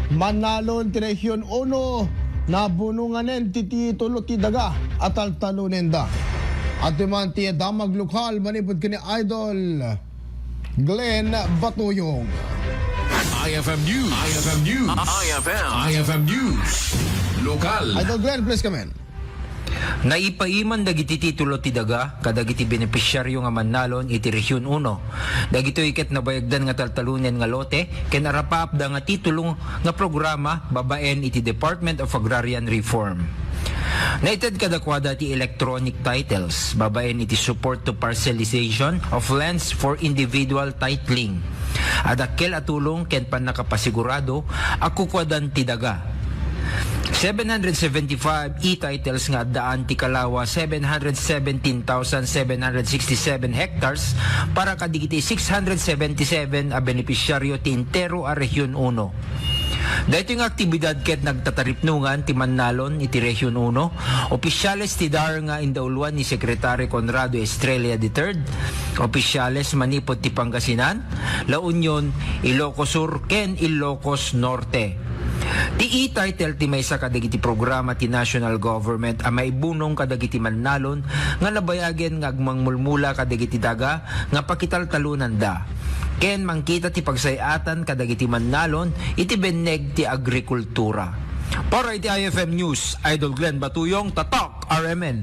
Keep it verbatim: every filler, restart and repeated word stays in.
Mannalon ti Region Uno, nabunonganen ti titulo ti daga a taltalonenda. Adtoy man ti damag lokal manipud ken ni Idol Glenn Batuyong. I F M News. I F M News. I F M. I F M News. Lokal. Idol Glenn, please come in. Naipaiman dagiti titulo ti daga kadagiti benepisyaryo nga mannalon iti Region Uno. Dagitoy ket nabayagdan nga taltalonen nga lote ken arapaapda nga titulo nga programa babaen iti Department of Agrarian Reform. Naited kadakuada ti electronic titles babaen iti support to parcelization of lands for individual titling. A dakkel a tulong ken pannakapasigurado a kukuadan ti daga. Seven hundred seventy-five e-titles nga addaan ti kalawa seven hundred seventeen thousand seven hundred sixty-seven hectares para kadagiti six hundred seventy-seven a benepisyaryo ti entero a Region Uno. Daytoy nga aktibidad ket nagtataripnongan ti mannalon iti Region Uno, opisyales ti DAR nga indauluan ni Secretary Conrado Estrella the third, opisyales manipud ti Pangasinan, La Union, Ilocos Sur, ken Ilocos Norte. Ti e-title ti maysa kadagiti programa ti national government a maibunong kadagiti mannalon nga nabayagen nga agmangmulmula kadagiti daga nga pakitaltalonanda ken mangkita ti pagsay-atan kadagiti mannalon iti benneg ti agrikultura. Para iti I F M News, Idol Glenn Batuyong, Tatak, R M N.